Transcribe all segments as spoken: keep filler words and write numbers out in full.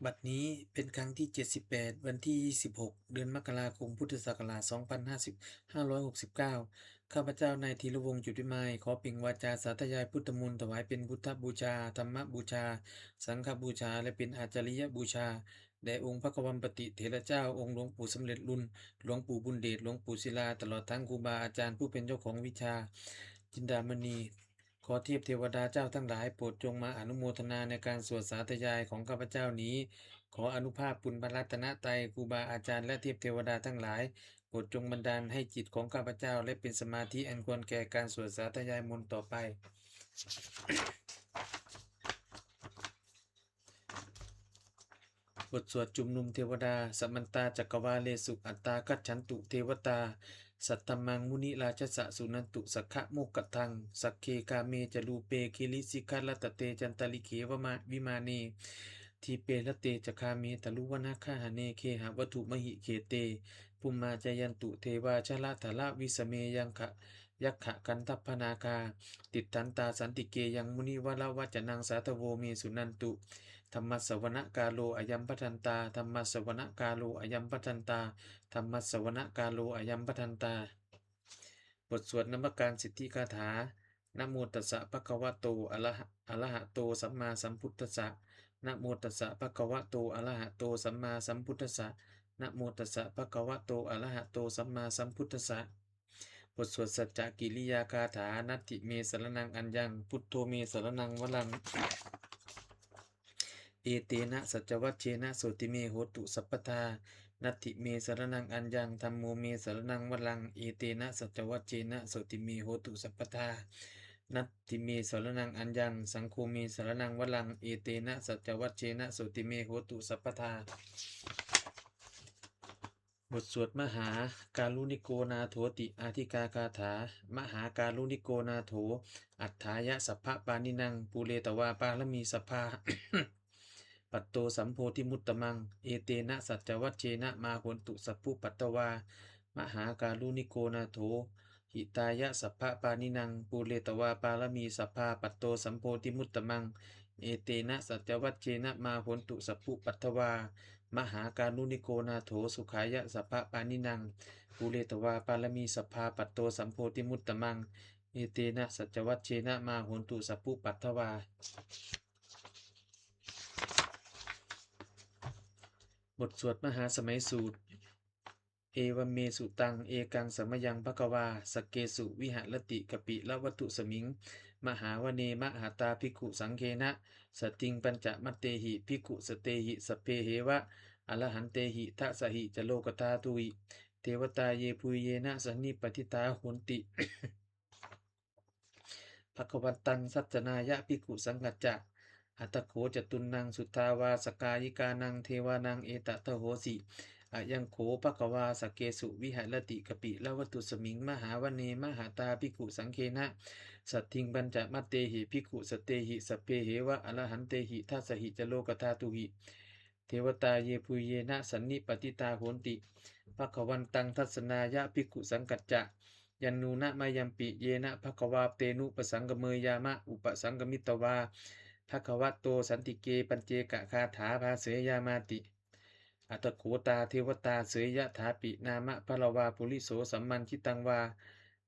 บัดนี้เป็นครั้งที่ เจ็ดสิบแปด วันที่ ยี่สิบหก เดือนมกราคม พุทธศักราช สองพันห้าร้อยหกสิบเก้า ข้าพเจ้านายธีรวงศ์ จุติมาย ขอเปล่งวาจาสาธยายพุทธมนต์ ถวายเป็นพุทธบูชา ธรรมบูชา สังฆบูชา และเป็นอาจาริยบูชา แด่องค์พระควัมปติเถระเจ้า องค์หลวงปู่สำเร็จลุน หลวงปู่บุญเดช หลวงปู่ศิลา ตลอดทั้งครูบาอาจารย์ผู้เป็นเจ้าของวิชาจินดามณี ขอเทพเทวดาเจ้าทั้งหลาย โปรดจงมาอนุโมทนาในการสวดสาธยายของข้าพเจ้านี้ ขออานุภาพบุญพระรัตนตรัย ครูบาอาจารย์และเทพเทวดาทั้งหลาย โปรดจงบันดาลให้จิตของข้าพเจ้า และเป็นสมาธิอันควรแก่การสวดสาธยายมนต์ต่อไป บทสวดชุมนุมเทวดา Samantā cakkavāḷesu atrāgacchantu devatā, saddhammaṃ munirājassa suṇantu saggamokkhadaṃ. Sagge kāme ca rūpe girisikharataṭe cantalikkhe vamā- vimāne, dīpe raṭṭhe ca gāme taruvanagahane gehavatthumhi khette, bhummā cāyantu devā jalathalavisame yakkha- yakkhagandhabbanāgā, tiṭṭhantā santike yaṃ munivaravacanaṃ sādhavo me suṇantu. Dhammassavanakālo ayam bhadantā. Dhammassavanakālo ayam bhadantā. Dhammassavanakālo ayam bhadantā. บทสวดนมัสการสิทธิคาถา Namo tassa bhagavato araha- arahato sammāsambuddhassa. Namo tassa bhagavato arahato sammāsambuddhassa. Namo tassa bhagavato arahato sammāsambuddhassa. บทสวดสัจจกิริยาคาถา Natthi me saraṇaṃ aññaṃ, buddho me saraṇaṃ varaṃ, etena saccavajjena sotthi me hotu sabbadā. Natthi me saraṇaṃ aññaṃ, dhammo me saraṇaṃ varaṃ, etena saccavajjena sotthi me hotu sabbadā. Natthi me saraṇaṃ aññaṃ, saṅgho me saraṇaṃ varaṃ, etena saccavajjena sotthi me hotu sabbadā. บทสวดมหาการุณิโกนาโถติอาทิกาคาถา Mahākāruṇiko nātho atthāya sabbapāṇinaṃ, pūretvā pāramī sabbā, patto sambodhimuttamaṃ, etena saccavajjena mā hontu sabbupaddavā. Mahākāruṇiko nātho hitāya sabbapāṇinaṃ, pūretvā pāramī sabbā, patto sambodhimuttamaṃ, etena saccavajjena mā hontu sabbupaddavā. Mahākāruṇiko nātho sukhāya sabbapāṇinaṃ, pūretvā pāramī sabbā, patto sambodhimuttamaṃ, etena saccavajjena mā hontu sabbupaddavā. บทสวดมหาสมัยสูตร Evaṃ me sutaṃ. Ekaṃ samayaṃ bhagavā sakkesu viharati kapilavatthusmiṃ mahāvane mahatā bhikkhusaṅghena saddhiṃ pañcamattehi bhikkhusatehi sabbeheva arahantehi. Dasahi ca lokadhātūhi devatā yebhuyyena sannipatitā honti bhagavantaṃ dassanāya bhikkhusaṅghañca. Atha kho catunnaṃ suddhāvāsakāyikānaṃ devānaṃ etadahosi: Ayaṃ kho bhagavā sakkesu viharati kapilavatthusmiṃ mahāvane mahatā bhikkhusaṅghena saddhiṃ pañcamattehi bhikkhusatehi sabbeheva arahantehi. Dasahi ca lokadhātūhi devatā yebhuyyena sannipatitā honti bhagavantaṃ dassanāya bhikkhusaṅghañca. Yannūna mayampi yena bhagavā tenupasaṅkameyyāma, upasaṅkamitvā bhagavato santike paccekagāthā bhāseyyāmāti. Atha kho tā devatā seyyathāpi nāma balavā puriso sammiñjitaṃ vā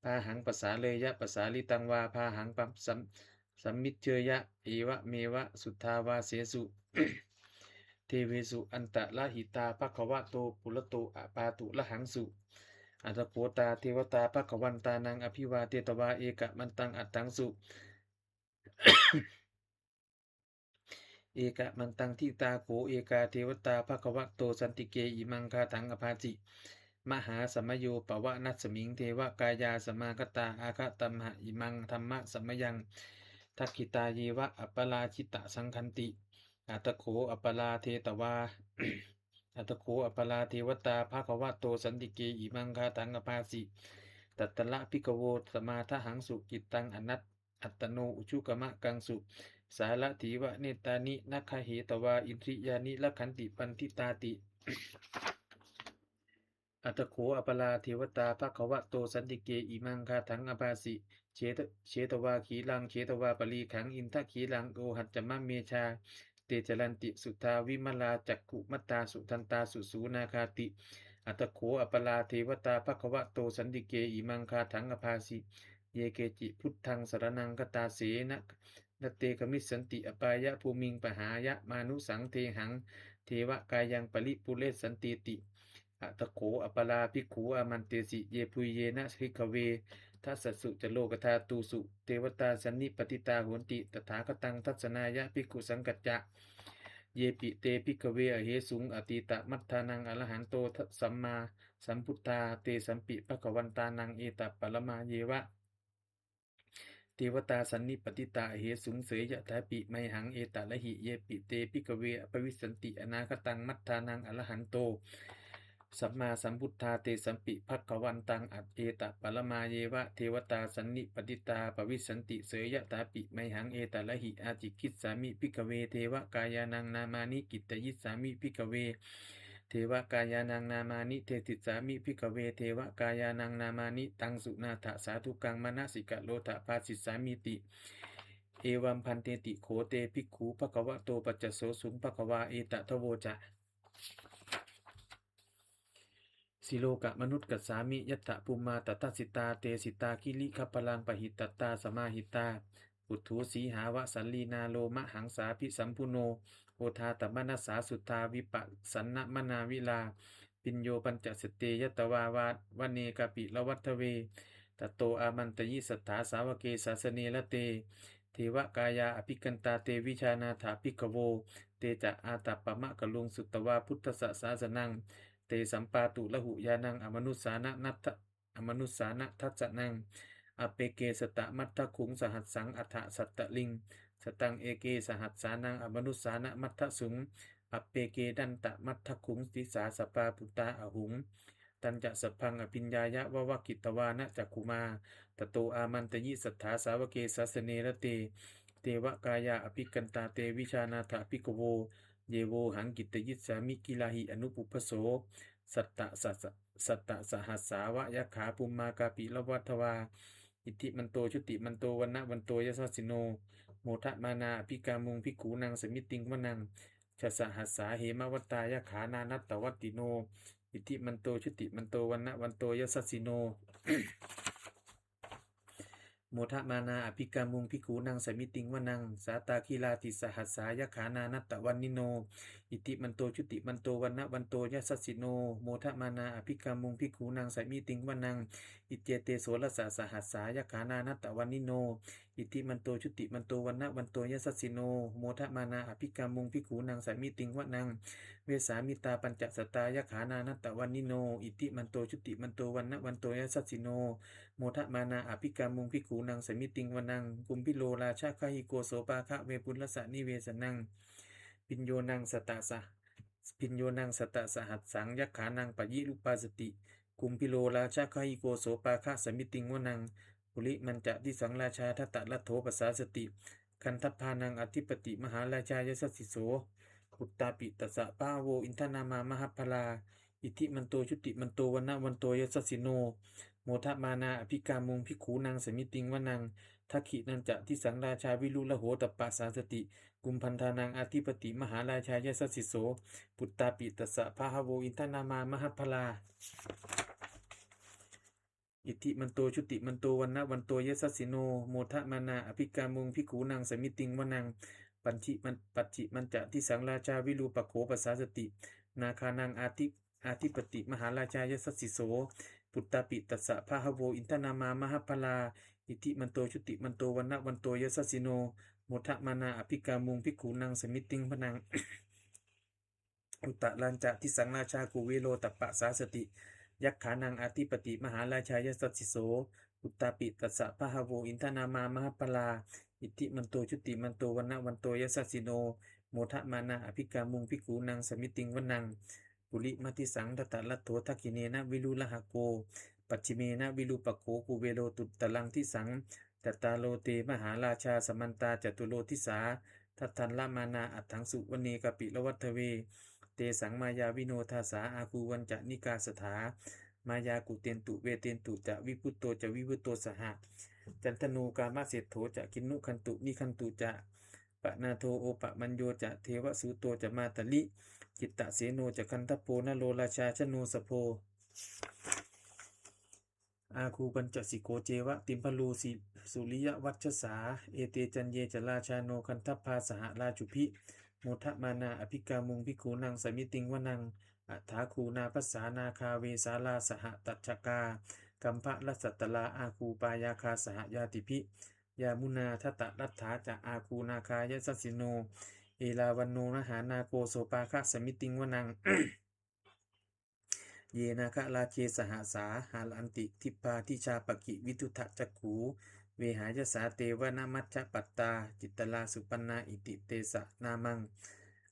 bāhaṃ pasāreyya, pasāritaṃ vā bāhaṃ pa- sam- sammiñjeyya, evameva suddhāvāsesu devesu antarahitā bhagavato purato pāturahaṃsu. Atha kho tā devatā bhagavantaṃ abhivādetvā ekamantaṃ aṭṭhaṃsu. Ekamantaṃ ṭhitā kho ekā devatā bhagavato santike imaṃ gāthaṃ abhāsi: Mahāsamayo pavanasmiṃ devakāyā samāgatā, āgatamha imaṃ dhammasamayaṃ dakkhitāyeva aparājitasaṅghanti. Atha kho aparā devatā, atha kho aparā devatā bhagavato santike imaṃ gāthaṃ abhāsi: Tatra bhikkhavo samādahaṃsu cittaṃ anat- attano ujukamakaṃsu sārathīva nettāni nakkhatvā indriyāni rakkhanti paṇḍitāti. Atha kho aparā devatā bhagavato santike imaṃ gāthaṃ abhāsi: Cheta- chetvā khīlaṃ chetvā palighaṃ indakhīlaṃ ohaccamanejā, te caranti suddhā vimalā cakkhumatā sudantā susunāgāti. Atha kho aparā devatā bhagavato santike imaṃ gāthaṃ abhāsi: Ye keci buddhaṃ saraṇaṃ gatāse na te gamissanti apāyabhūmiṃ pahāya mānusaṃ dehaṃ devakāyaṃ paripūressantīti. Atha kho aparā bhikkhū āmantesi: Yebhuyyena bhikkhave dasasu ca lokadhātūsu devatā sannipatitā honti tathāgataṃ dassanāya bhikkhusaṅghañca. Yepi te bhikkhave ahesuṃ atītamaddhānaṃ arahanto sammāsambuddhā tesampi bhagavantānaṃ etaparamāyeva devatā sannipatitā ahesuṃ seyyathāpi mayhaṃ etarahi. Yepi te bhikkhave bhavissanti anāgataṃ maddhānaṃ arahanto sammāsambuddhā tesampi bhagavantānaṃ etaparamāyeva devatā sannipatitā bhavissanti seyyathāpi mayhaṃ etarahi. Ācikkhissāmi bhikkhave devakāyānaṃ nāmāni, kittayissāmi bhikkhave devakāyānaṃ nāmāni, desissāmi bhikkhave devakāyānaṃ nāmāni. Taṃ suṇātha sādhukaṃ manasikarotha bhāsissāmīti. Evaṃ bhanteti kho te bhikkhū bhagavato paccassosuṃ. Bhagavā etadavoca: Silokamanukassāmi, yattha bhummā tadassitā, te sitā girigabbharaṃ, pahitattā samāhitā. Puthū sīhāva sallīnā, lomahaṃsābhisambhuno, odātamanasā suddhā, vippasannamanāvilā. Bhiyyo pañcasate ñatvā, vane kāpilavatthave, tato āmantayi satthā, sāvake sāsane rate. Devakāyā abhikkantā, te vijānātha bhikkhavo. Te ca ātappamakaruṃ, sutvā buddhassa sāsanaṃ. Te sampāturahu ñāṇaṃ, amanussāna dassanaṃ. Appeke satamaddakkhuṃ, sahassaṃ atha sattariṃ. Sataṃ eke sahassānaṃ, amanussānamaddasuṃ. Appekenantamaddakkhuṃ, disā sabbā phuṭā ahuṃ. Tañca sabbaṃ abhiññāya, vavakkhitvāna cakkhumā, tato āmantayi satthā, sāvake sāsane rate. Devakāyā abhikkantā, te vijānātha bhikkhavo. Ye vohaṃ kittayissāmi, girāhi anupubbaso. Satta sasa- sattasahassā va yakkhā, bhummā kāpilavatthavā. Iddhimanto jutimanto, vaṇṇavanto yasassino, modamānā abhikkāmuṃ, bhikkhūnaṃ samitiṃ vanaṃ. Chasahassā hemavatā, yakkhā nānattavaṇṇino, iddhimanto jutimanto, vaṇṇavanto yasassino, modamānā abhikkāmuṃ, bhikkhūnaṃ samitiṃ vanaṃ. Sātāgirā tisahassā, yakkhā nānattavaṇṇino, iddhimanto jutimanto, vaṇṇavanto yasassino, modamānā abhikkāmuṃ, bhikkhūnaṃ samitiṃ vanaṃ. Iccete soḷasasahassā, yakkhā nānattavaṇṇino, iddhimanto jutimanto, vaṇṇavanto yasassino, modamānā abhikkāmuṃ, bhikkhūnaṃ samitiṃ vanaṃ. Vessāmittā pañcasatā, yakkhā nānattavaṇṇino, iddhimanto jutimanto, vaṇṇavanto yasassino, modamānā abhikkāmuṃ, bhikkhūnaṃ samitiṃ vanaṃ. Kumbhīro rājagahiko, sopāga vepullassa nivesanaṃ, bhiyyo naṃ sattasa- bhiyyo naṃ sattasahassaṃ, yakkhānaṃ payirupāsati, kumbhīro rājagahiko, sopāga samitiṃ vanaṃ. Purimañca disaṃ rājā, dhataraṭṭho pasāsati, gandhabbānaṃ ādhipati, mahārājā yasassi so. Puttāpi tassa bahavo, indanāmā mahabbalā, iddhimanto jutimanto, vaṇṇavanto yasassino, modamānā abhikkāmuṃ, bhikkhūnaṃ samitiṃ vanaṃ. Dakkhiṇañca disaṃ rājā, virūḷho tappasāsati, kumbhaṇḍānaṃ ādhipati, mahārājā yasassi so. Puttāpi tassa bahavo, indanāmā mahabbalā, iddhimanto jutimanto, vaṇṇavanto yasassino, modamānā abhikkāmuṃ, bhikkhūnaṃ samitiṃ vanaṃ. Pacchimañ- pacchimañca disaṃ rājā, virūpakkho pasāsati, nāgānaṃ ādhi- ādhipati, mahārājā yasassi so. Puttāpi tassa bahavo, indanāmā mahabbalā, iddhimanto jutimanto, vaṇṇavanto yasassino, modamānā abhikkāmuṃ, bhikkhūnaṃ samitiṃ vanaṃ. Uttarañca disaṃ rājā, kuvero tappasāsati, yakkhānaṃ ādhipati, mahārājā yasassi so. Puttāpi tassa bahavo, indanāmā mahabbalā, iddhimanto jutimanto, vaṇṇavanto yasassino, modamānā abhikkāmuṃ, bhikkhūnaṃ samitiṃ vanaṃ. Purimadisaṃ dhataraṭṭho, dakkhiṇena virūḷhako, pacchimena virūpakkho, kuvero uttaraṃ disaṃ. Cattāro te mahārājā, samantā caturo disā, daddallamānā aṭṭhaṃsu, vane kāpilavatthave. Tesaṃ māyāvino dāsā, āgū vañcanikā saṭhā, māyā kuṭeṇḍu veṭeṇḍu ca, viṭuṭo ca viṭuṭo saha. Candano kāmaseṭṭho ca, kinnughaṇḍu nighaṇḍu ca, panādo opamañño ca devasūto ca mātali, cittaseno ca gandhabbo naḷorājā janosabho. Āgū pañcasikho ceva timbarū si- suriyavacchasā, ete caññe ca rājāno gandhabbā saha rājubhi, modamānā abhikkāmuṃ bhikkhūnaṃ samitiṃ vanaṃ. Athāgū nābhasā nāgā vesālā sahatacchakā, kambalassatarā āgū pāyāgā saha ñātibhi, yāmunā dhataraṭṭhā ca āgū nāgā yasassino, erāvaṇo mahānāgo sopāga samitiṃ vanaṃ. Ye nāgarāje sahasā haranti dibbā dijā pakkhi visuddhacakkhū, vehāyasā te vanamajjhapattā citrā supaṇṇā iti tesa nāmaṃ.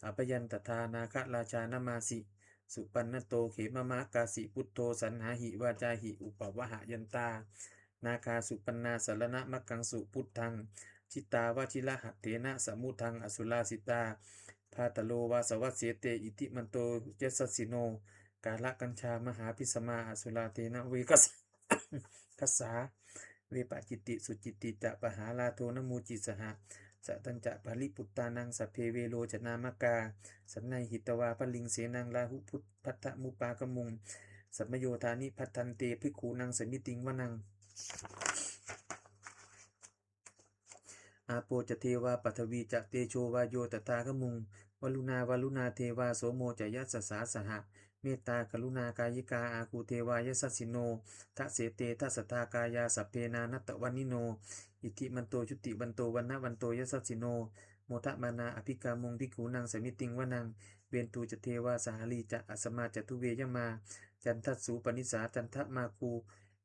Abhayantadā nāgarājānamāsi, supaṇṇato khemamakāsi buddho saṇhāhi vācāhi upavhayantā, nāgā supaṇṇā saraṇamakaṃsu buddhaṃ, jitā vajirahatthena samuddaṃ asurā sitā, bhātaro vāsavassete iddhimanto yasassino, kālakañjā mahābhismā asurā te navakassa- kassā, vepacitti sucitti ca pahārādo namucī saha, satañca baliputtānaṃ sabbe verocanāmakā, sannayhitvā baliṃ senaṃ rāhubhaddamupāgamuṃ, samayodāni bhaddante bhikkhūnaṃ samitiṃ vanaṃ. Āpo ca devā paṭhavī ca tejo vāyo tadāgamuṃ, varuṇā vāruṇā devā somo ca yasasā saha, mettākaruṇākāyikā āgū devā yasassino, dasete dasadhā kāyā sabbe nānattavaṇṇino, iddhimanto jutimanto vaṇṇavanto yasassino, modamānā abhikkāmuṃ bhikkhūnaṃ samitiṃ vanaṃ. Veṇḍū ca devā sahalī ca asamā ca duve yamā, candassūpanisā candamāgū,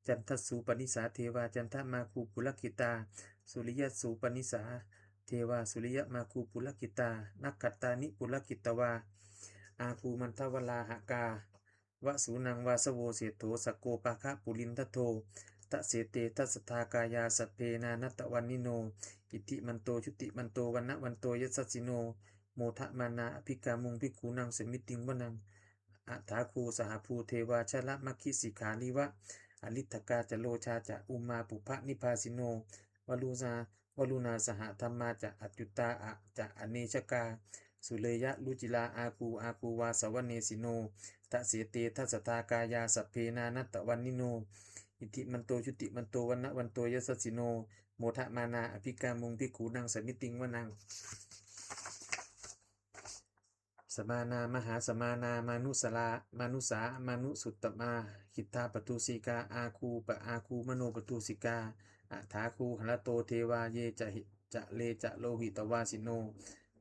candassūpanisā devā candamāgū purakkhitā, suriyassūpanisā devā suriyamāgū purakkhitā, nakkhattāni purakkhitvā āgū mandavalāhakā, vasūnaṃ vāsavo seṭṭho sakkopāga purindado, dasete dasadhā kāyā sabbe nānattavaṇṇino, iddhimanto jutimanto vaṇṇavanto yasassino, modamānā abhikkāmuṃ bhikkhūnaṃ samitiṃ vanaṃ. Athāgū sahabhū devā jalamaggisikhāriva, ariṭṭhakā ca rojā ca ummāpupphanibhāsino, varuṇā varuṇā sahadhammā ca accutā a- ca anejakā, sūleyyarucirā āgū āgū vāsavanesino, dasete dasadhā kāyā sabbe nānattavaṇṇino, iddhimanto jutimanto vaṇṇavanto yasassino, modamānā abhikkāmuṃ bhikkhūnaṃ samitiṃ vanaṃ. Samānā mahāsamānā mānusā mānusā mānusuttamā, khiḍḍāpadūsikā āgū pa āgū manopadūsikā, athāgū harato devā ye ca hi- ca re ca lohitavāsino,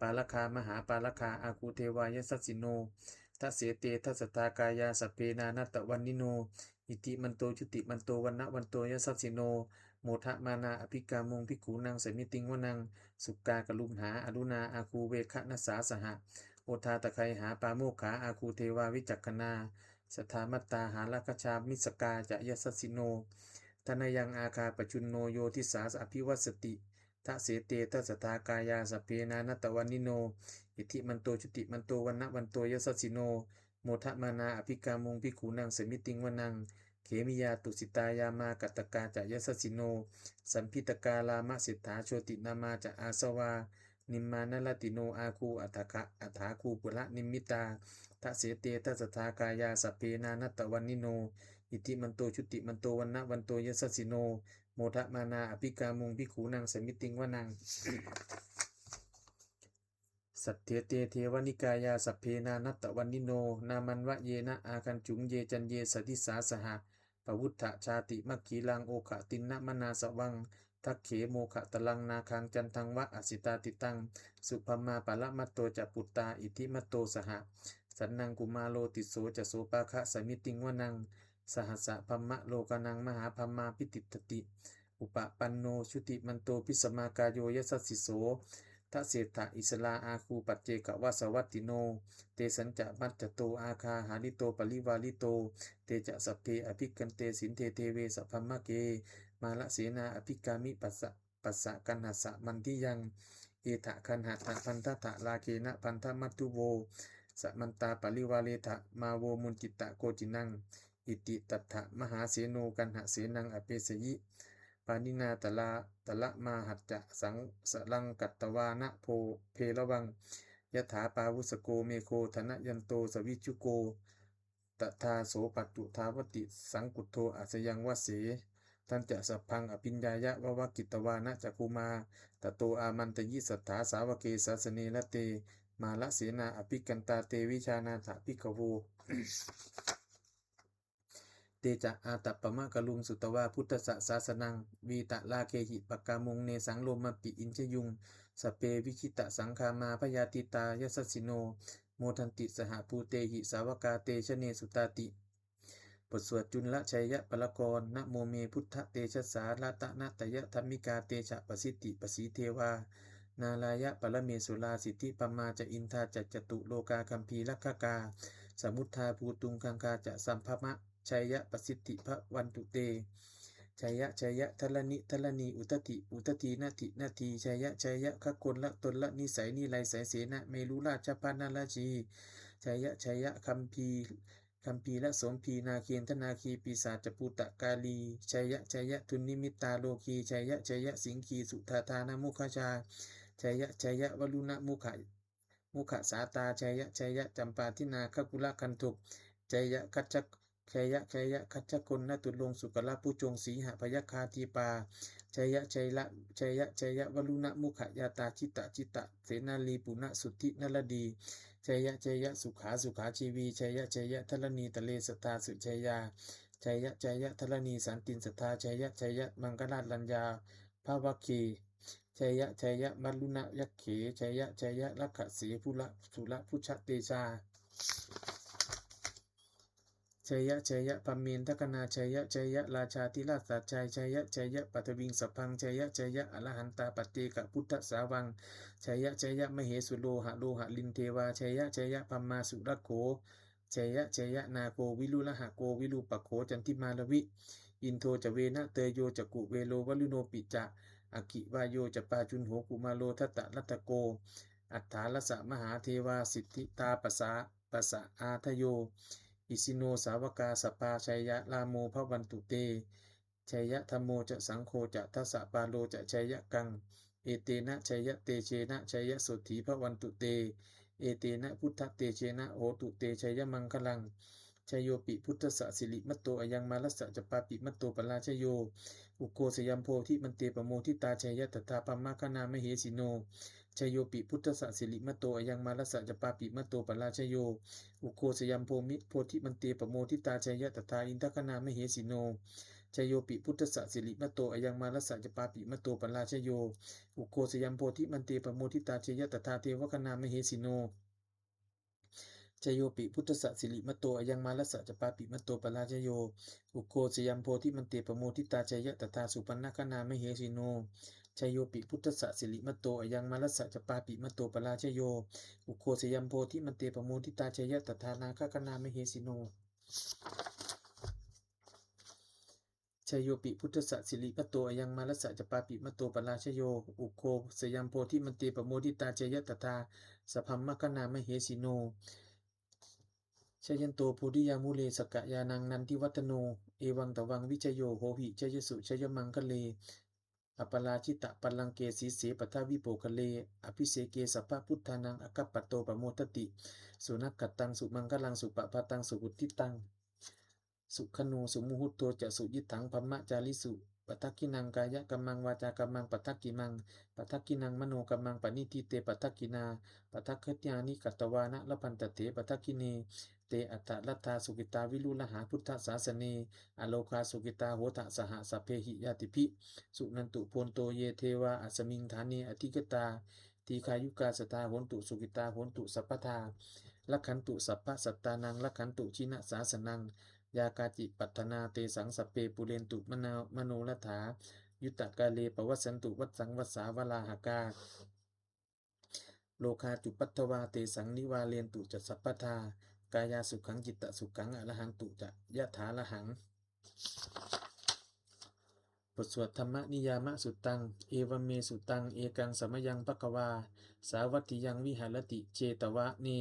pāragā mahāpāragā āgū devā yasassino, dasete dasadhā kāyā sabbe nānattavaṇṇino, iddhimanto jutimanto vaṇṇavanto yasassino, modamānā abhikkāmuṃ bhikkhūnaṃ samitiṃ vanaṃ. Sukkā karumhā aruṇā āgū veghanasā saha, odātagayhā pāmokkhā āgū devā vicakkhaṇā, sadāmattā hāragajā missakā ca yasassino, thanayaṃ āgā pajjunno yo disā abhivassati, dasete dasadhā kāyā sabbe nānattavaṇṇino, iddhimanto jutimanto vaṇṇavanto yasassino, modamānā abhikkāmuṃ bhikkhūnaṃ samitiṃ vanaṃ. Khemiyā tusitā yāmā kaṭṭhakā ca yasassino, lambitakā lāmaseṭṭhā jotināmā ca āsavā, nimmānaratino āgū athāgā- athāgū puranimmitā, dasete dasadhā kāyā sabbe nānattavaṇṇino, iddhimanto jutimanto vaṇṇavanto yasassino, modamānā abhikkāmuṃ bhikkhūnaṃ samitiṃ vanaṃ. Saṭṭhete devanikāyā sabbe nānattavaṇṇino, nāmanvayena āgañchuṃ ye caññe sadisā saha, pavutthajātimakkhilaṃ oghatiṇṇamanāsavaṃ, dakkhemoghataraṃ nāgaṃ candaṃva asitātitaṃ, subrahmā paramatto ca puttā iddhimato saha, sanaṅkumāro tisso ca sopāga samitiṃ vanaṃ. Sahassabrahmalokānaṃ mahābrahmābhitiṭṭhati, upapanno jutimanto bhismākāyo yasassi so, dasettha issarā āgū paccekavasavattino, tesañca majjhato āgā hārito parivārito, te ca sabbe abhikkante sinde deve sabrahmake, mārasenā abhikkāmi passa passa kaṇhassa mandiyaṃ, etha gaṇhatha bandhatha rāgena bandhamatthu vo, samantā parivāretha mā vo muñcittha koci naṃ. Iti tattha mahāseno kaṇhasenaṃ apesayi, pāṇinā talā talamāhacca saṃ saraṃ katvāna bheravaṃ. Yathā pāvussako megho thanayanto savijjuko, tadā so paccudāvatti saṅkuddho asayaṃvase. Tañca sabbaṃ abhiññāya vavakkhitvāna cakkhumā, tato āmantayi satthā sāvake sāsane rate. Mārasenā abhikkantā te vijānātha bhikkhavo. Te ca ātappamakaruṃ sutvā buddhassa sāsanaṃ, vītarāgehi pakkāmuṃ nesaṃ lomapi iñjayuṃ. Sabbe vijitasaṅgāmā bhayātītā yasassino, modanti saha bhūtehi sāvakā te janesutāti. บทสวดจุลชัยปกรณ์ Namo me buddhatejasā ratanattayadhammikā tejapasiddhi pasīdevā nārāyaparamesurā siddhibrahmā ca indā ca catulokā gambhīrakkhakā samuddā bhūtuṃ gaṅgā ca sabrahmā jayapasiddhi bhavantu te. Jaya jaya dharaṇi dharaṇī udadhi udadhī nadi nadī, jaya jaya gagonlatonlanisai niraisai sena merurājabala rājī, jaya jaya gambhī gambhīrasombhī nāgendanāgī pisācabhūtakālī, jaya jaya dunnimittarogī, jaya jaya siṅgī sudādānamukhajā, jaya jaya varuṇamukha mukhasātrā, jaya jaya campādināgakulagantho, jaya gajja jaya jaya gajjagonnaturong sukarabhujoṅ sīhabyagghādīpā, jaya jaya jaya jaya varuṇamukhayātrā jita jita senārī puna suddhi naradī, jaya jaya sukhā sukhā jīvī, jaya jaya dharaṇītale sadā sujayā, jaya jaya dharaṇī santin sadā, jaya jaya maṅkararaññā bhavagge, jaya jaya varuṇayakkhe, jaya jaya rakkhase bhura surabhujatejā, jaya jaya brahmendagaṇā, jaya jaya rājādhirāja sājjai, jaya jaya paṭhaviṃ sabbaṃ, jaya jaya arahantā paccekabuddhasāvaṃ, jaya jaya mahesuro haro harindevā, jaya jaya brahmā surakkho, jaya jaya nāgo virūḷhako virūpakkho candimā ravi, indo ca venateyyo ca kuvero varuṇopi ca, aggi vāyo ca pājuṇho kumāro dhataraṭṭhako, aṭṭhārasa mahādevā siddhitāpasa pasa ādayo, isino sāvakā sabbā jaya rāmo bhavantu te. Jaya dhammo ca saṅgho ca dasapālo ca jayakaṃ, etena jayatejena jayasotthī bhavantu te. Etena buddhatejena hotu te jayamaṅgalaṃ. Jayopi buddhassa sirimato ayaṃ mārassa ca pāpimato parājayo, ugghosayaṃ bodhimaṇḍe pamoditā jaya tadā brahmagaṇā mahesino. Jayopi buddhassa sirimato ayaṃ mārassa ca pāpimato parājayo, ugghosayaṃ bodhimaṇḍe pamoditā jaya tadā indagaṇā mahesino. Jayopi buddhassa sirimato ayaṃ mārassa ca pāpimato parājayo, ugghosayaṃ bodhimaṇḍe pamoditā jaya tadā devagaṇā mahesino. Jayopi buddhassa sirimato ayaṃ mārassa ca pāpimato parājayo, ugghosayaṃ bodhimaṇḍe pamoditā jaya tadā supaṇṇagaṇā mahesino. Jayopi buddhassa sirimato ayaṃ mārassa ca pāpimato parājayo, ugghosayaṃ bodhimaṇḍe pamoditā jaya tadā nāgagaṇā mahesino. Jayopi buddhassa sirimato ayaṃ mārassa ca pāpimato parājayo, ugghosayaṃ bodhimaṇḍe pamoditā jaya tadā sabrahmagaṇā mahesino. Jayanto bodhiyā mūle sakyānaṃ nandivaḍḍhano, evaṃ tvaṃ vijayo hohi jayassu jayamaṅgale. Aparājitapallaṅke sīse paṭhavipokkhare, abhiseke sabbabuddhānaṃ aggappatto pamodati. Sunakkhattaṃ sumaṅgalaṃ supabhātaṃ suhuṭṭhitaṃ, sukhaṇo sumuhutto ca suyiṭṭhaṃ brahmacārisu. Padakkhiṇaṃ kāyakammaṃ vācākammaṃ padakkhiṇaṃ, padakkhiṇaṃ manokammaṃ paṇidhī te padakkhiṇā. Padakkhiṇāni katvāna labhantatthe padakkhiṇe. Te atthaladdhā sukhitā viruḷhā buddhasāsane, arogā sukhitā hotha saha sabbehi ñātibhi. Suṇantu bhonto ye devā asmiṃ ṭhāne adhigatā, dīghāyukā sadā hontu sukhitā hontu sabbadā. Rakkhantu sabbasattānaṃ rakkhantu jinasāsanaṃ, yā kāci patthanā tesaṃ sabbe pūrentu mano manorathā. Yuttakāle pavassantu vassaṃ vassā valāhakā, rogā cupaddavā tesaṃ nivārentu ca sabbadā. Kāyāsukhaṃ cittasukhaṃ arahantu ca yathārahaṃ. บทสวด Dhammaniyāmasuttaṃ. Evaṃ me sutaṃ. Ekaṃ samayaṃ bhagavā sāvatthiyaṃ viharati jetavane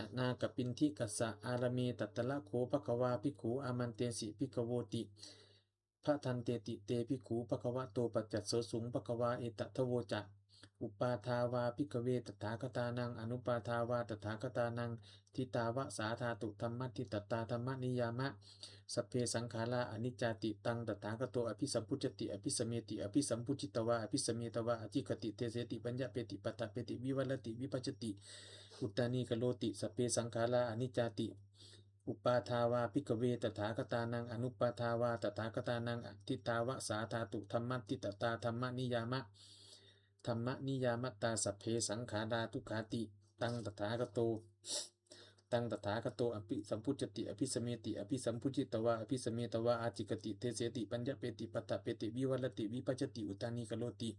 anāthapiṇḍikassa ārāme. Tatra kho bhagavā bhikkhū āmantesi bhikkhavoti. bhadanteti te bhikkhū bhagavato paccassosuṃ. Bhagavā etadavoca: Uppādā vā bhikkhave tathāgatānaṃ anuppādā vā tathāgatānaṃ ṭhitāva sā dhātu dhammaṭṭhitatā dhammaniyāma sabbe saṅkhārā aniccāti. Taṃ tathāgato abhisambujjhati abhisameti, abhisambujjhitvā abhisametvā ācikkhati deseti paññapeti paṭṭhapeti vivarati vibhajati uttānīkaroti sabbe saṅkhārā aniccāti. Uppādā vā bhikkhave tathāgatānaṃ anuppādā vā tathāgatānaṃ ṭhitāva sā dhātu dhammaṭṭhitatā dhammaniyāma dhammaniyāmatā sabbe saṅkhārā dukkhāti. Taṃ tathāgato taṃ tathāgato abhisambujjhati abhisameti, abhisambujjhitvā abhisametvā ācikkhati deseti paññapeti paṭṭhapeti vivarati vibhajati uttānīkaroti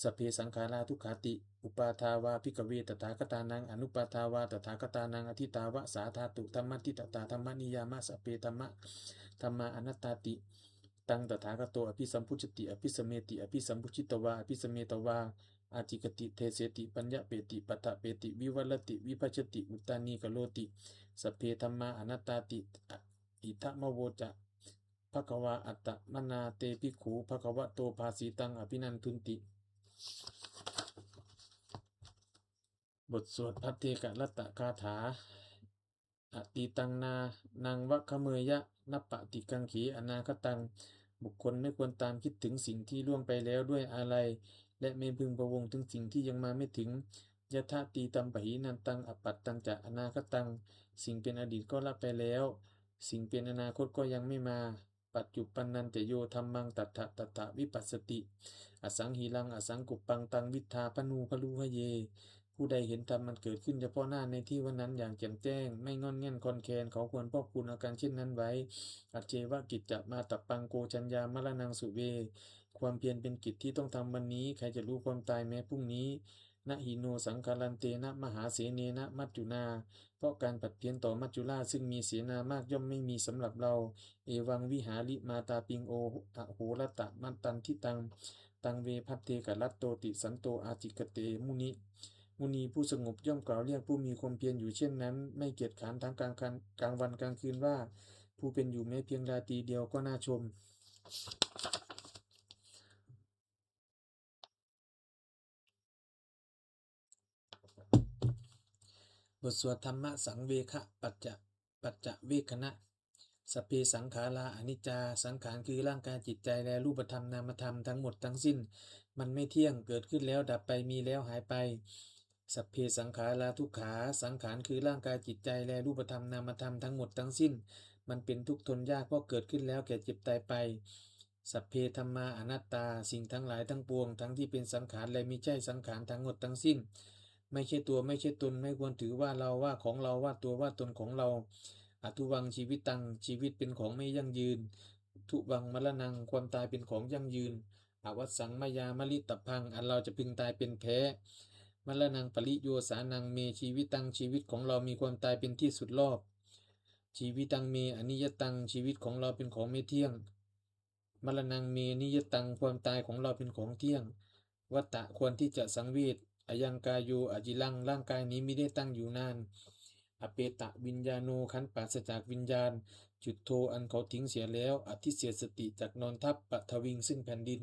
sabbe saṅkhārā dukkhāti. Uppādā vā bhikkhave tathāgatānaṃ anuppādā vā tathāgatānaṃ ṭhitāva sā dhātu dhammaṭṭhitatā dhammaniyāma sabbe dhammā dhammā anattāti. Taṃ tathāgato abhisambujjhati abhisameti, abhisambujjhitvā abhisametvā ācikkhati deseti paññapeti paṭṭhapeti vivarati vibhajati uttānīkaroti sabbe dhammā anattāti. Idamavoca bhagavā. Attamanā te bhikkhū bhagavato bhāsitaṃ abhinandunti. บทสวดภัทเทกรัตตคาถา Atītaṃ nānvāgameyya nappaṭikaṅkhe anāgataṃ. บุคคลไม่ควรตามคิดถึงสิ่งที่ล่วงไปแล้วด้วยอาลัย และไม่พึงพะวงถึงสิ่งที่ยังมาไม่ถึง Yadatītampahīnantaṃ appattañca anāgataṃ. สิ่งเป็นอดีตก็ละไปแล้ว สิ่งเป็นอนาคตก็ยังไม่มา Paccuppannañca yo dhammaṃ tattha tattha vipassati, asaṃhīraṃ asaṅkuppaṃ taṃ viddhā manubrūhaye. ผู้ใดเห็นธรรมมันเกิดขึ้นเฉพาะหน้าในที่ว่านั้นอย่างแจ่มแจ้ง ไม่ง่อนแง่นคลอนแคลน เขาควรพอกพูนอาการเช่นนั้นไว้ Ajjeva kiccamātappaṃ ko jaññā maraṇaṃ suve. ความเพียรเป็นกิจที่ต้องทำวันนี้ ใครจะรู้ความตายแม้พรุ่งนี้ Na hi no saṅgarantena mahāsenena maccunā. เพราะการผัดเพี้ยนต่อมัจจุราชซึ่งมีเสนามากย่อมไม่มีสำหรับเรา Evaṃ vihārimātāpiṃ ahorattamatanditaṃ, taṃ ve bhaddekarattoti santo ācikkhate muni. มุนีผู้สงบย่อมกล่าวเรียกผู้มีความเพียรอยู่เช่นนั้น ไม่เกียจคร้านทั้งกลางคัน กลางวันกลางคืนว่า ผู้เป็นอยู่แม้เพียงราตรีเดียวก็น่าชม บทสวดธรรมสังเวคปัจจะ ปัจจเวกขณะ Sabbe saṅkhārā aniccā. สังขารคือร่างกายจิตใจและรูปธรรมนามธรรมทั้งหมดทั้งสิ้น มันไม่เที่ยง เกิดขึ้นแล้วดับไป มีแล้วหายไป Sabbe saṅkhārā dukkhā. สังขารคือร่างกายจิตใจและรูปธรรมนามธรรมทั้งหมดทั้งสิ้น มันเป็นทุกข์ทนยาก เพราะเกิดขึ้นแล้วแก่เจ็บตายไป Sabbe dhammā anattā. สิ่งทั้งหลายทั้งปวง ทั้งที่เป็นสังขารและมิใช่สังขารทั้งหมดทั้งสิ้น ไม่ใช่ตัว ไม่ใช่ตน ไม่ควรถือว่าเรา ว่าของเรา ว่าตัว ว่าตนของเรา Adhuvaṃ jīvitaṃ. ชีวิตเป็นของไม่ยั่งยืน Dhuvaṃ maraṇaṃ. ความตายเป็นของยั่งยืน Avassaṃ mayā maritabbaṃ. อันเราจะพึงตายเป็นแท้ Maraṇaṃ pariyosānaṃ me jīvitaṃ. ชีวิตของเรามีความตายเป็นที่สุดรอบ Jīvitaṃ me aniyataṃ. ชีวิตของเราเป็นของไม่เที่ยง Maraṇaṃ me niyataṃ. ความตายของเราเป็นของเที่ยง Vata. ควรที่จะสังเวช Ayaṃ kāyo aciraṃ. ร่างกายนี้มิได้ตั้งอยู่นาน Apetaviññāṇo. ครั้นปราศจากวิญญาณ Chuḍḍho. อันเขาทิ้งเสียแล้ว Adhisessati. จักนอนทับ Paṭhaviṃ. ซึ่งแผ่นดิน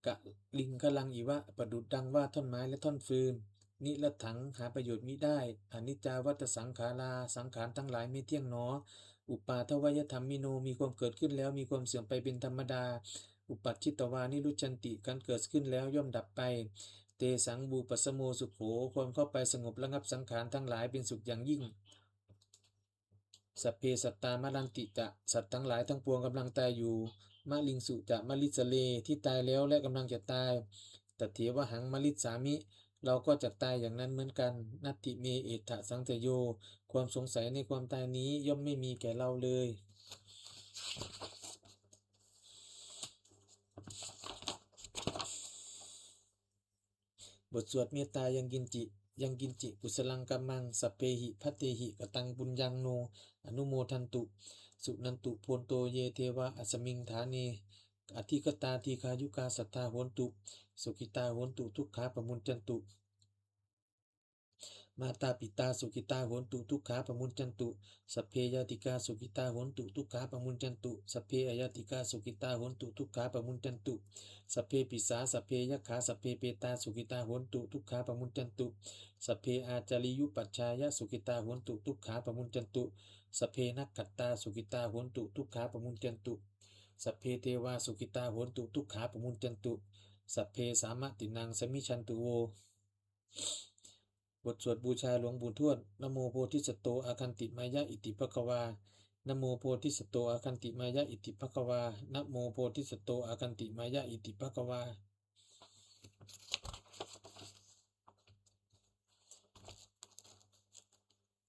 Kaliṅgaraṃ iva. ประดุจดังว่าท่อนไม้และท่อนฟืน Niratthaṃ. หาประโยชน์มิได้ Aniccā vata saṅkhārā. สังขารทั้งหลายไม่เที่ยงหนอ Uppādavayadhammino. มีความเกิดขึ้นแล้วมีความเสื่อมไปเป็นธรรมดา Uppajjitvā nirujjhanti. ครั้นเกิดขึ้นแล้วย่อมดับไป Tesaṃ vūpasamo sukho. ความเข้าไปสงบระงับสังขารทั้งหลายเป็นสุขอย่างยิ่ง Sabbe sattā maranti ca. สัตว์ทั้งหลายทั้งปวงกำลังตายอยู่ Mariṃsu ca marissare. ที่ตายแล้วและกำลังจะตาย Tathevāhaṃ marissāmi. เราก็จะตายอย่างนั้นเหมือนกัน Natthi me ettha saṃsayo. ความสงสัยในความตายนี้ย่อมไม่มีแก่เราเลย บทสวดเมตตา Yaṅkiñci. Yaṅkiñci kusalaṃ kammaṃ sabbehi bhattehi kataṃ puññaṃ no anumodantu. Suṇantu bhonto ye devā asmiṃ ṭhāne adhigatā dīghāyukā sadā hontu sukhitā hontu dukkhā pamuñcantu. Mātāpitā sukhitā hontu, dukkhā pamuñcantu. Sabbe ñātikā sukhitā hontu, dukkhā pamuñcantu. Sabbe aññātikā sukhitā hontu, dukkhā pamuñcantu. Sabbe pisā sabbe yakkhā sabbe petā sukhitā hontu, dukkhā pamuñcantu. Sabbe ācariyupajjhāyā sukhitā hontu, dukkhā pamuñcantu. Sabbe nakkhattā sukhitā hontu, dukkhā pamuñcantu. Sabbe devā sukhitā hontu, dukkhā pamuñcantu. Sabbe sampattīnaṃ samijjhantu vo. บทสวดบูชาหลวงปู่ทวด Namo bodhisatto āgantimāya iti bhagavā. Namo bodhisatto āgantimāya iti bhagavā. Namo bodhisatto āgantimāya iti bhagavā.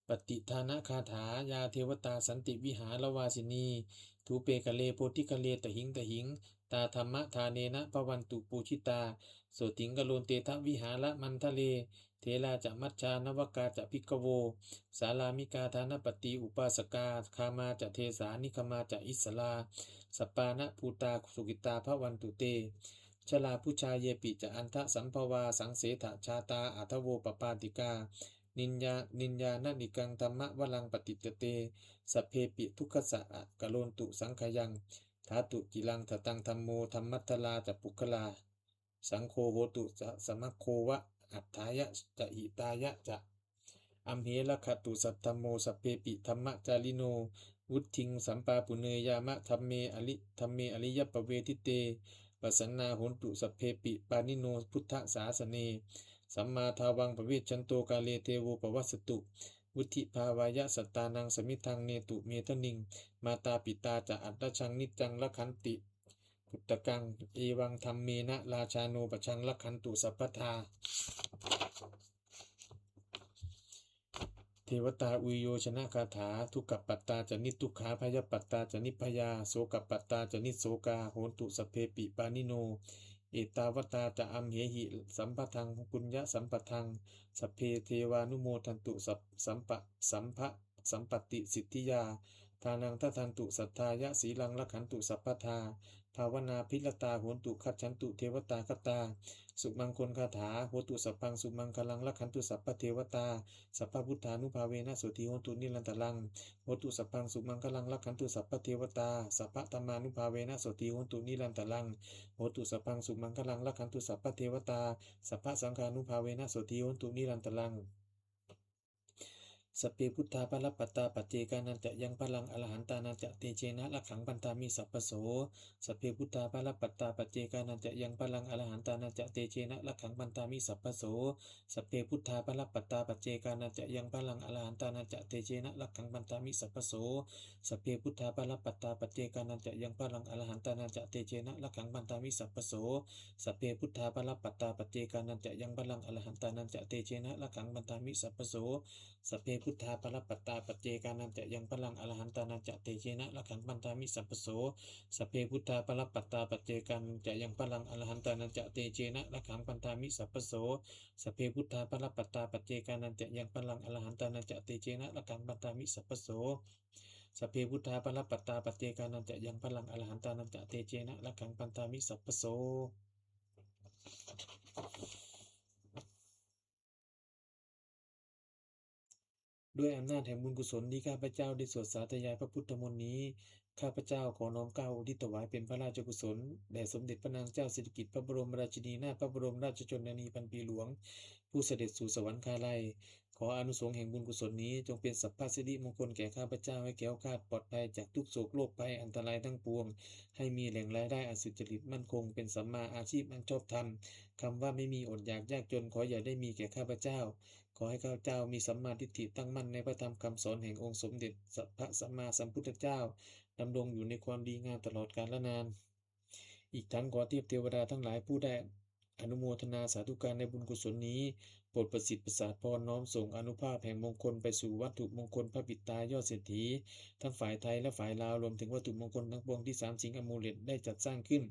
Pattidānagāthā. Yā devatā santi vihāravāsinī, thūpe ghare bodhighare tahiṃ tahiṃ, tā dhammadānena bhavantu pūjitā, sotthiṃ karontedha vihāramaṇḍale. Therā ca majjhā navakā ca bhikkhavo, sārāmikā dānapatī upāsakā, gāmā ca desā nigamā ca issarā, sappāṇabhūtā sukhitā bhavantu te. Jalābujā yepi ca aṇḍasambhavā, saṃsedajātā athavopapātikā, niyyā- niyyānikaṃ dhammavaraṃ paṭicca te, sabbepi dukkhassa karontu saṅkhayaṃ. Ṭhātu ciraṃ sataṃ dhammo, dhammaddharā ca puggalā, saṅgho hotu sa- samaggova, atthāya ca hitāya ca. Amhe rakkhatu saddhammo, sabbepi dhammacārino, vuḍḍhiṃ sampāpuṇeyyāma, dhamme ari- dhamme ariyappavedite. Pasannā hontu sabbepi, pāṇino buddhasāsane, sammā dhāraṃ pavecchanto, kāle devo pavassatu. Vuḍḍhibhāvāya sattānaṃ, samiddhaṃ netu medaniṃ. Mātā pitā ca atrajaṃ, niccaṃ rakkhanti puttakaṃ, evaṃ dhammena rājāno, pajaṃ rakkhantu sabbadā. Devatāuyyojanagāthā. Dukkhappattā ca niddukkhā, bhayappattā ca nibbhayā, sokappattā ca nissokā, hontu sabbepi pāṇino. Ettāvatā ca amhehi, sambhataṃ puññasampadaṃ, sabbe devānumodantu, sab- sampa- sampha- sampattisiddhiyā. Dānaṃ dadantu saddhāya, sīlaṃ rakkhantu sabbadā, bhāvanābhiratā hontu, gacchantu devatāgatā. Sumaṅgalagāthā. Hotu sabbaṃ sumaṅgalaṃ, rakkhantu sabbadevatā, sabbabuddhānubhāvena, sotthī hontu nirantaraṃ. Hotu sabbaṃ sumaṅgalaṃ, rakkhantu sabbadevatā, sabbadhammānubhāvena, sotthī hontu nirantaraṃ. Hotu sabbaṃ sumaṅgalaṃ, rakkhantu sabbadevatā, sabbasaṅghānubhāvena, sotthī hontu nirantaraṃ. Sabbe buddhā balappattā, paccekānañca yaṃ balaṃ, arahantānañca tejena, rakkhaṃ bandhāmi sabbaso. Sabbe buddhā balappattā, paccekānañca yaṃ balaṃ, arahantānañca tejena, rakkhaṃ bandhāmi sabbaso. Sabbe buddhā balappattā, paccekānañca yaṃ balaṃ, arahantānañca tejena, rakkhaṃ bandhāmi sabbaso. Sabbe buddhā balappattā, paccekānañca yaṃ balaṃ, arahantānañca tejena, rakkhaṃ bandhāmi sabbaso. Sabbe buddhā balappattā, paccekānañca yaṃ balaṃ, arahantānañca tejena, rakkhaṃ bandhāmi sabbaso. Sabbe buddhā balappattā, paccekānañca yaṃ balaṃ, arahantānañca tejena, rakkhaṃ bandhāmi sabbaso. Sabbe buddhā balappattā, paccekānañca yaṃ balaṃ, arahantānañca tejena, rakkhaṃ bandhāmi sabbaso. Sabbe buddhā balappattā, paccekānañca yaṃ balaṃ, arahantānañca tejena, rakkhaṃ bandhāmi sabbaso. Sabbe buddhā balappattā, paccekānañca yaṃ balaṃ, arahantānañca tejena, rakkhaṃ bandhāmi sabbaso. ด้วยอำนาจแห่งบุญกุศลที่ข้าพเจ้าได้สวดสาธยายพระพุทธมนต์นี้ ข้าพเจ้าขอน้อมเกล้าอุทิศถวายเป็นพระราชกุศล แด่สมเด็จพระนางเจ้าสิริกิติ์พระบรมราชินีนาถพระบรมราชชนนีพันปีหลวง ผู้เสด็จสู่สวรรคาลัย ขออานิสงส์แห่งบุญกุศลนี้ จงเป็นสัพพสิริมงคลแก่ข้าพเจ้า ให้แคล้วคลาดปลอดภัยจากทุกข์โศกโรคภัยอันตรายทั้งปวง ให้มีแหล่งรายได้อันสุจริตมั่นคง เป็นสัมมาอาชีพอันชอบธรรม คำว่าไม่มีอดอยากยากจน ขออย่าได้มีแก่ข้าพเจ้า ขอให้ข้าพเจ้ามีสัมมาทิฏฐิตั้งมั่นในพระธรรมคำสอนแห่งองค์สมเด็จพระสัมมาสัมพุทธเจ้า ดำรงอยู่ในความดีงามตลอดกาลนาน อีกทั้งขอเทพเทวดาทั้งหลายผู้ได้อนุโมทนาสาธุการในบุญกุศลนี้ โปรดประสิทธิ์ประสาทพรน้อมส่งอานุภาพแห่งมงคลไปสู่วัตถุมงคลพระปิดตายอดเศรษฐี ทั้งฝ่ายไทยและฝ่ายลาว รวมถึงวัตถุมงคลทั้งปวงที่สามสิงห์อมูเลตได้จัดสร้างขึ้น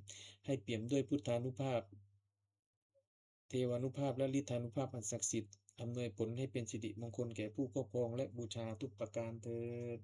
ให้เปี่ยมด้วยพุทธานุภาพ เทวานุภาพและฤทธานุภาพอันศักดิ์สิทธิ์ อำนวยผลให้เป็นสิริมงคลแก่ผู้ครอบครองและบูชาทุกประการเทอญ